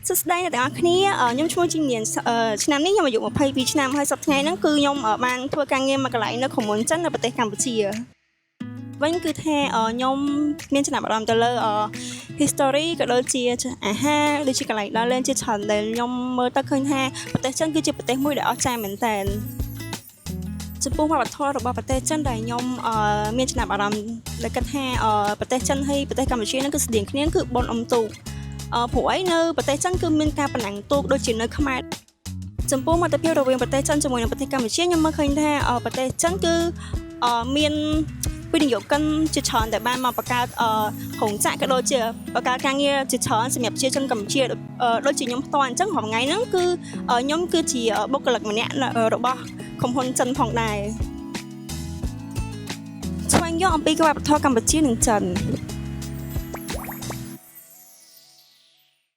សួស្តីអ្នកទាំងអស់គ្នាខ្ញុំឈ្មោះជីញៀនឆ្នាំនេះខ្ញុំអាយុ22ឆ្នាំហើយសប្តាហ៍ថ្ងៃហ្នឹងគឺខ្ញុំបានធ្វើការងារមួយកន្លែងនៅក្រុមហ៊ុនចិននៅប្រទេសកម្ពុជាវិញគឺថាខ្ញុំមានចំណាប់អារម្មណ៍ទៅលើhistory ក៏ដូចជាអាហារដូចជាកន្លែងដើរលេងជាច្រើនដែលខ្ញុំមើលទៅឃើញថាប្រទេសចិនគឺជាប្រទេសមួយដែលអស្ចារ្យមែនទែនចំពោះវប្បធម៌របស់ប្រទេសចិនដែលខ្ញុំមានចំណាប់អារម្មណ៍ដែលគិតថាប្រទេសចិនហើយប្រទេសកម្ពុជាហ្នឹងគឺស្តៀងគ្នាគឺបុណ្យអុំទូកព្រោះអីនៅប្រទេសចិនគឺមានការប្រណាំងទូកដូចជានៅខ្មែរចំពោះមិត្តភាពរវាងប្រទេសចិនជាមួយនឹងប្រទេសកម្ពុជាខ្ញុំមើលឃើញថាប្រទេសចិនគឺមានវិនិយោគិនជាច្រើនដែលបានមកបង្កើតរោងចក្រក៏ដូចជាបង្កើតការងារជាច្រើនសម្រាប់ប្រជាជនកម្ពុជាដូចជាខ្ញុំផ្ទាល់អញ្ចឹងរាល់ថ្ងៃហ្នឹងគឺខ្ញុំគឺជាបុគ្គលិកម្នាក់របស់ក្រុមហ៊ុនចិនផងដែរស្វែងយល់អំពីវប្បធម៌កម្ពុជានិងចិន។